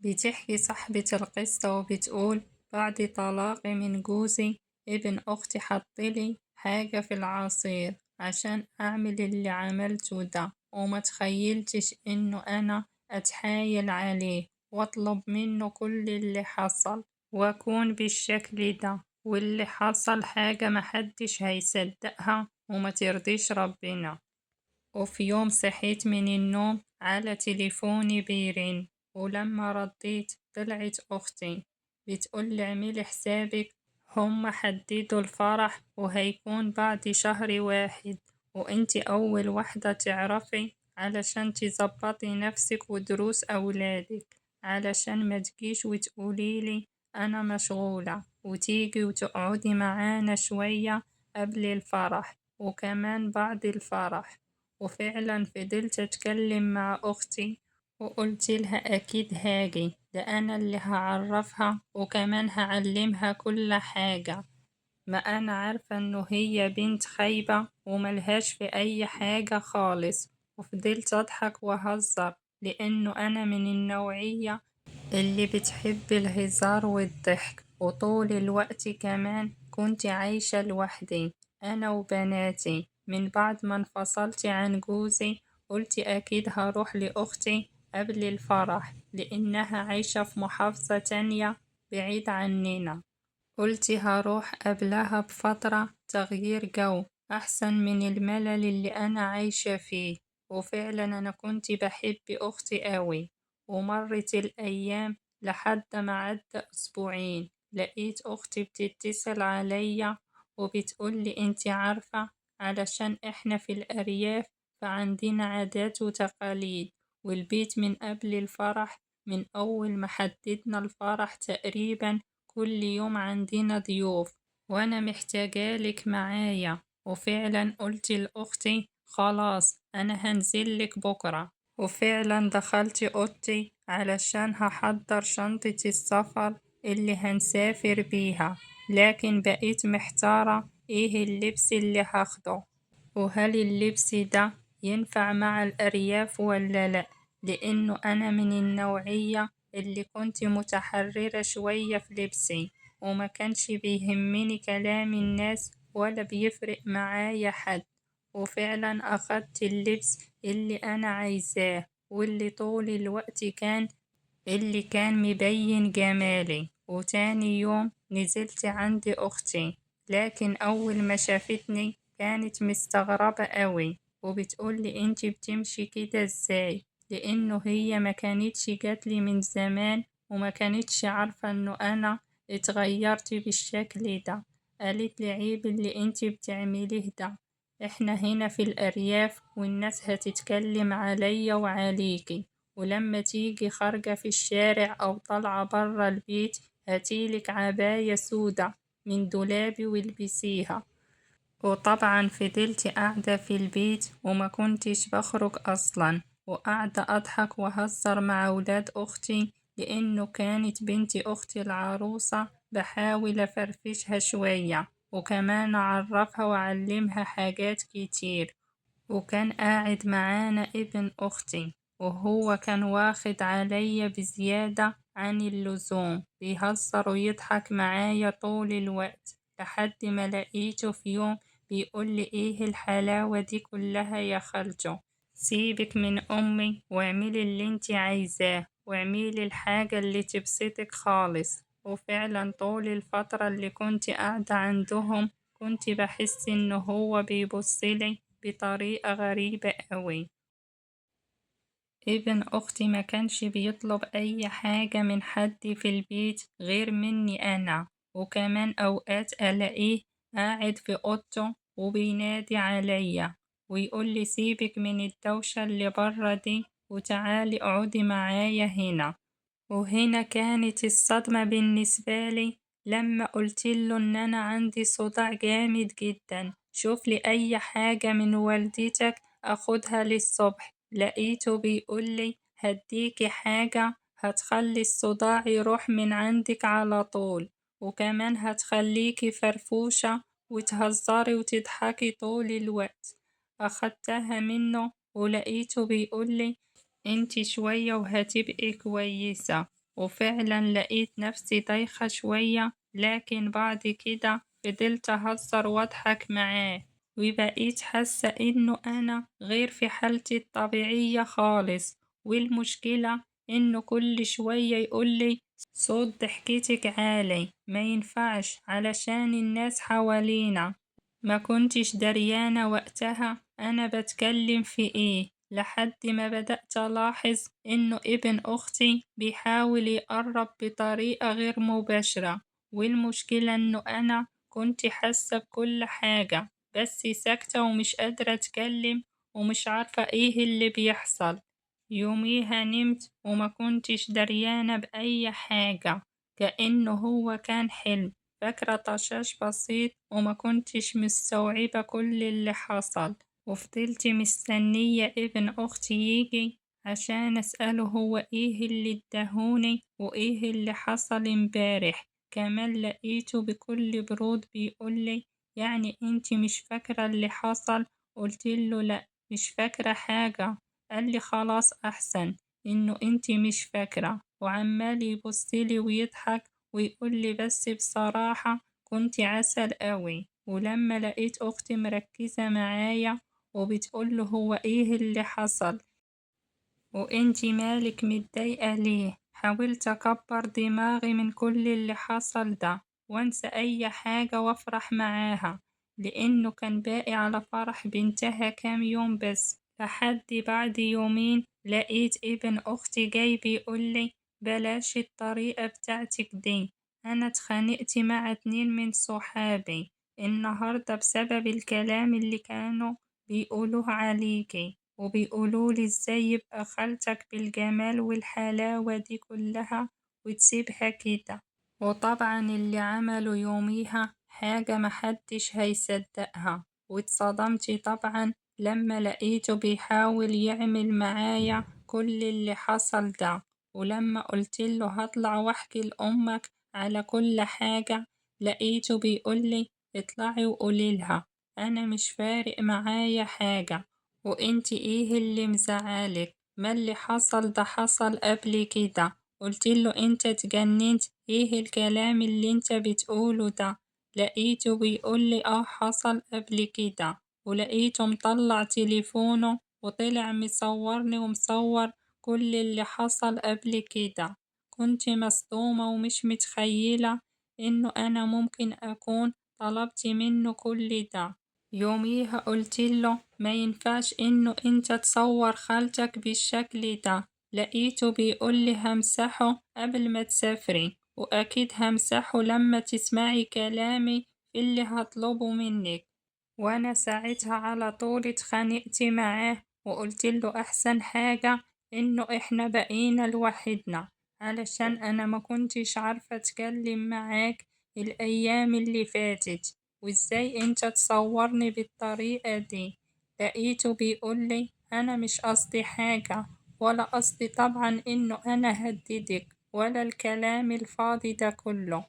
بتحكي صاحبة القصة وبتقول: بعد طلاقي من جوزي ابن أختي حطلي حاجة في العصير عشان أعمل اللي عملته ده، وما تخيلتش إنه أنا أتحايل عليه وأطلب منه كل اللي حصل وأكون بالشكل ده، واللي حصل حاجة محدش هيصدقها وما ترضيش ربنا. وفي يوم صحيت من النوم على تليفوني بيرن، ولما رديت طلعت أختي بتقول لي اعملي حسابك، هم حددوا الفرح وهيكون بعد شهر واحد، وانتي أول واحدة تعرفي علشان تظبطي نفسك ودروس أولادك، علشان ما تجيش وتقوليلي أنا مشغولة، وتيجي وتقعدي معانا شوية قبل الفرح وكمان بعد الفرح. وفعلا فضلت أتكلم مع أختي وقلت لها أكيد هاجي، ده أنا اللي هعرفها وكمان هعلمها كل حاجة، ما أنا عارفة إنه هي بنت خايبة وملهاش في أي حاجة خالص. وفضلت أضحك وأهزر لأنه أنا من النوعية اللي بتحب الهزار والضحك، وطول الوقت كمان كنت عايشة لوحدي أنا وبناتي. من بعد ما انفصلت عن جوزي قلت أكيد هروح لأختي قبل الفرح لأنها عايشة في محافظة تانية بعيد عننا، قلت هروح قبلها بفترة تغيير جو أحسن من الملل اللي أنا عايشة فيه. وفعلا أنا كنت بحب أختي قوي. ومرت الأيام لحد ما عدى أسبوعين لقيت أختي بتتصل عليا وبتقولي انتي عارفة علشان احنا في الأرياف فعندنا عادات وتقاليد، والبيت من قبل الفرح من أول ما حددنا الفرح تقريبا كل يوم عندنا ضيوف وأنا محتاجالك معايا. وفعلا قلت لأختي خلاص أنا هنزلك بكرة، وفعلا دخلت أوضتي علشان هحضر شنطة السفر اللي هنسافر بيها، لكن بقيت محتارة ايه اللبس اللي هاخده، وهل اللبس ده ينفع مع الأرياف ولا لأ، لأنه أنا من النوعية اللي كنت متحررة شوية في لبسي وما كانش بيهمني كلام الناس ولا بيفرق معايا حد. وفعلا أخدت اللبس اللي أنا عايزاه واللي طول الوقت كان مبين جمالي. وتاني يوم نزلت عند أختي، لكن أول ما شافتني كانت مستغربة قوي وبتقولي انتي بتمشي كده ازاي، لأنه هي ما كانتش جاتلي من زمان وما كانتش عارفة انه أنا اتغيرت بالشكل ده. قالت لي عيب اللي انتي بتعمليه ده، احنا هنا في الأرياف والناس هتتكلم عليا وعليكي، ولما تيجي خارجة في الشارع أو طالعة برا البيت هاتيلك عباية سودة من دولابي والبسيها. وطبعا فضلت قاعدة في البيت وما كنتش بخرج أصلا، وقاعدة أضحك وأهزر مع أولاد أختي لأنه كانت بنت أختي العروسة بحاول أفرفشها شوية وكمان أعرفها وأعلمها حاجات كتير. وكان قاعد معانا ابن أختي وهو كان واخد عليا بزيادة عن اللزوم، بيهزر ويضحك معايا طول الوقت، لحد ما لقيته في يوم بيقول لي ايه الحلاوة دي كلها يا خالته، سيبك من أمي واعملي اللي انتي عايزاه واعملي الحاجة اللي تبسطك خالص. وفعلا طول الفترة اللي كنت قاعدة عندهم كنت بحس إنه هو بيبصلي بطريقة غريبة قوي. ابن أختي ما كانش بيطلب أي حاجة من حد في البيت غير مني أنا، وكمان أوقات ألاقيه قاعد في أوضته وبينادي عليا ويقول لي سيبك من الدوشة اللي برا دي وتعالي اقعدي معايا هنا. وهنا كانت الصدمة بالنسبة لي لما قلت له إن أنا عندي صداع جامد جدا، شوف لي أي حاجة من والدتك أخدها للصبح. لقيته بيقول لي هديكي حاجة هتخلي الصداع يروح من عندك على طول، وكمان هتخليكي فرفوشة وتهزري وتضحكي طول الوقت. أخدتها منه ولقيته بيقول لي انتي شوية وهتبقي كويسة. وفعلا لقيت نفسي دايخة شوية، لكن بعد كده فضلت أهزر وأضحك معاه، وبقيت حاسة إنه أنا غير في حالتي الطبيعية خالص. والمشكلة إنه كل شوية يقولي صوت ضحكتك عالي، ما ينفعش علشان الناس حوالينا. ما كنتش دريانة وقتها أنا بتكلم في إيه، لحد ما بدأت ألاحظ إنه ابن أختي بيحاول يقرب بطريقة غير مباشرة. والمشكلة إنه أنا كنت حاسة بكل حاجة، بس ساكتة ومش قادرة أتكلم ومش عارفة إيه اللي بيحصل. يوميها نمت وما كنتش دريانة بأي حاجة، كأنه هو كان حلم، فاكرة طشاش بسيط وما كنتش مستوعبة كل اللي حصل. وفضلت مستنية ابن أختي يجي عشان أسأله هو إيه اللي اداهوني وإيه اللي حصل امبارح. كمان لقيته بكل برود بيقولي يعني انتي مش فاكرة اللي حصل؟ قلتله لأ مش فاكرة حاجة. قال لي خلاص أحسن إنه انتي مش فاكرة، وعمال يبصلي ويضحك ويقول لي بس بصراحة كنتي عسل قوي. ولما لقيت أختي مركزة معايا وبتقول له هو إيه اللي حصل وإنتي مالك متضايقة ليه، حاولت أكبر دماغي من كل اللي حصل ده وأنسى أي حاجة وأفرح معاها، لأنه كان باقي على فرح بنتها كام يوم بس. لحد بعد يومين لقيت ابن أختي جاي بيقولي بلاش الطريقة بتاعتك دي، أنا اتخانقت مع 2 من صحابي النهاردة بسبب الكلام اللي كانوا بيقولوه عليكي، وبيقولولي ازاي يبقى خالتك بالجمال والحلاوة دي كلها وتسيبها كده. وطبعا اللي عمله يوميها حاجة محدش هيصدقها، واتصدمت طبعا لما لقيته بيحاول يعمل معايا كل اللي حصل ده. ولما قلتله هطلع واحكي لأمك على كل حاجة، لقيته بيقولي اطلعي وقوليلها أنا مش فارق معايا حاجة، وإنتي إيه اللي مزعلك؟ ما اللي حصل ده حصل قبل كده. قلتله إنت اتجننت، إيه الكلام اللي إنت بتقوله ده؟ لقيته بيقولي آه حصل قبل كده. ولقيته مطلع تليفونه وطلع مصورني ومصور كل اللي حصل قبل كده. كنت مصدومة ومش متخيلة إنه أنا ممكن أكون طلبت منه كل ده. يوميها قلتله ما ينفعش إنه إنت تصور خالتك بالشكل ده. لقيته بيقولي همسحه قبل ما تسافري، وأكيد همسحه لما تسمعي كلامي في اللي هطلبه منك. وأنا ساعتها على طول اتخانقت معاه وقلتله أحسن حاجة إنه إحنا بقينا لوحدنا، علشان أنا ما كنتش عارفة أتكلم معاك الأيام اللي فاتت، وإزاي أنت تصورني بالطريقة دي. لقيته بيقولي أنا مش قصدي حاجة، ولا قصدي طبعا إنه أنا هددك ولا الكلام الفاضي ده كله،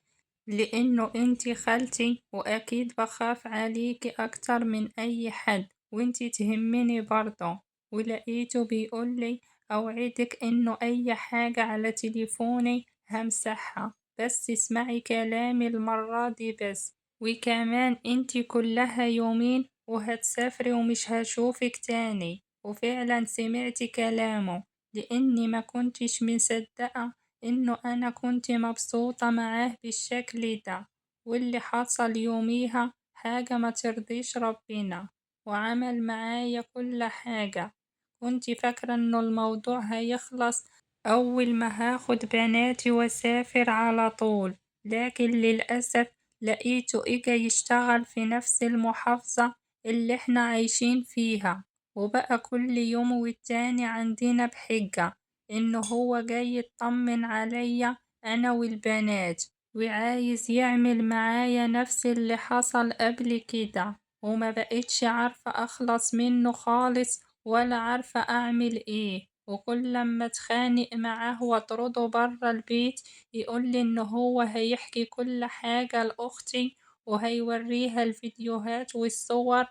لأنه أنتي خالتي وأكيد بخاف عليكي أكتر من أي حد، وأنتي تهمني برضه. ولقيته بيقولي أوعدك إنه أي حاجة على تليفوني همسحها، بس اسمعي كلامي المرة دي بس، وكمان أنتي كلها يومين وهتسافري ومش هشوفك تاني. وفعلا سمعت كلامه، لأني ما كنتش مصدقة إنه أنا كنت مبسوطة معاه بالشكل ده، واللي حصل يوميها حاجة ما ترضيش ربنا، وعمل معايا كل حاجة. كنت فاكرة إنه الموضوع هيخلص أول ما هاخد بناتي وأسافر على طول، لكن للأسف لقيته إجا يشتغل في نفس المحافظة اللي إحنا عايشين فيها، وبقى كل يوم والتاني عندنا بحجة إنه هو جاي يطمن عليا أنا والبنات، وعايز يعمل معايا نفس اللي حصل قبل كده، وما بقتش عارفة أخلص منه خالص ولا عارفة أعمل إيه. وكل لما اتخانق معاه واطرده برا البيت يقولي إن هو هيحكي كل حاجة لأختي وهيوريها الفيديوهات والصور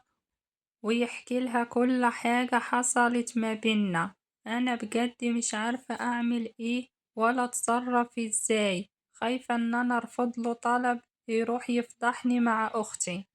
ويحكي لها كل حاجة حصلت ما بينا. أنا بجد مش عارفة أعمل إيه ولا اتصرف ازاي. خايفة ان انا ارفض له طلب يروح يفضحني مع اختي.